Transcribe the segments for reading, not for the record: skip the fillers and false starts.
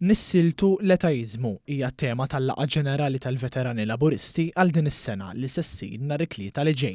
Nissieltu l-etaiżmu hija t-tema tal-Laqgħa Ġenerali tal-Veterani Laburisti għal din is-sena li se ssir nhar it-Tlieta li ġej.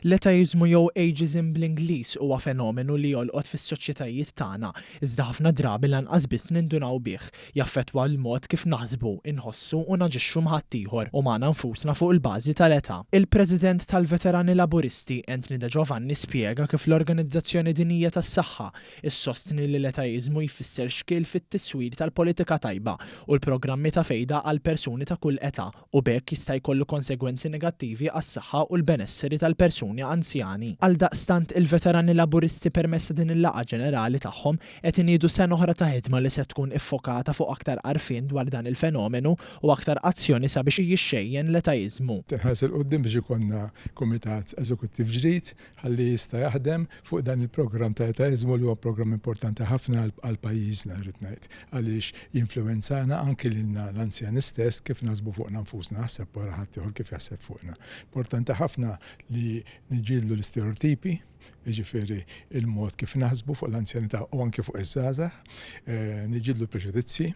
L-etaiżmu jew ageism bl-Ingliż huwa fenomenu li jolqot fis-soċjetajiet tagħna iżda ħafna drabi lanqas biss nindunaw bih. Jaffettwa l-mod kif naħsbu, inħossu u naġixxu ma' ħaddieħor u magħna nfusna fuq il-bażi tal-età. Il-President tal-Veterani Laburisti, Anthony De Giovanni spjega kif l-Organizzazzjoni Dinjija tas-Saħħa Issostni li l-etaiżmu jfisser xkiel fit-tiswir tal-politika tajba u l-programmi ta' fejda għal persuni ta' kull età u b'hekk jista' jkollu konsegwenzi negattivi għas-saħħa u l-benesseri tal-persuni anzjani. Għaldaqstant, il-Veterani Laburisti permezz ta' din il-laqgħa ġenerali tagħhom qed iniedu sena oħra ta' ħidma li se tkun iffokata fuq aktar għarfien dwar dan il-fenomenu u aktar azzjoni sabiex jixxejjen l-etaiżmu. Tinħares 'il quddiem biex ikollna Kumitat Eżekuttiv ġdid ħalli jista' jaħdem fuq dan il-programm ta' etaiżmu li huwa programm importanti ħafna għal pajjiżna rrid ngħid għaliex jinfluwenzana anki lilna l-anzjani stess kif naħsbu fuqna nfusna aħseb wara ħaddieħor kif jaħseb fuqna. Importanti ħafna li niġġieldu l-istereotipi, jiġifieri il-mod kif naħsbu fuq l-anzjanità u anki fuq iż-żgħażagħ, eh, niġġieldu l-preġudizzji,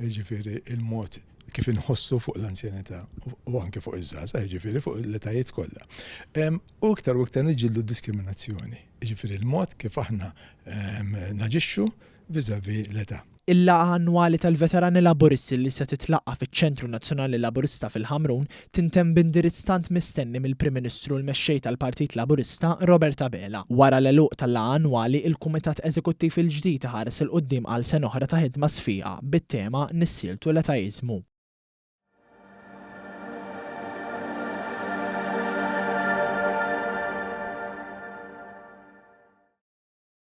jiġifieri il-mod kif inħossu fuq l-anzjanità u anke fuq iż-żgħażagħ, jiġifieri fuq l-etajiet kollha. U iktar u iktar niġġieldu d-diskriminazzjoni, jiġifieri l-mod kif aħna naġixxu vis-à-vis l-età. Il-laqgħa annwali tal-Veterani Laburisti li se titlaqqa' fiċ-Ċentru Nazzjonali Laburista fil-Ħamrun tintemm b'indirizz tant mistenni mill-Prim Ministru u l-Mexxej tal-Partit Laburista Robert Abela. Wara l-għeluq tal-laqgħa annwali, il-Kumitat Eżekuttiv il-ġdid iħares 'il quddiem għal sena oħra ta' ħidma sfiqa bit-tema Nissieltu l-Etaiżmu.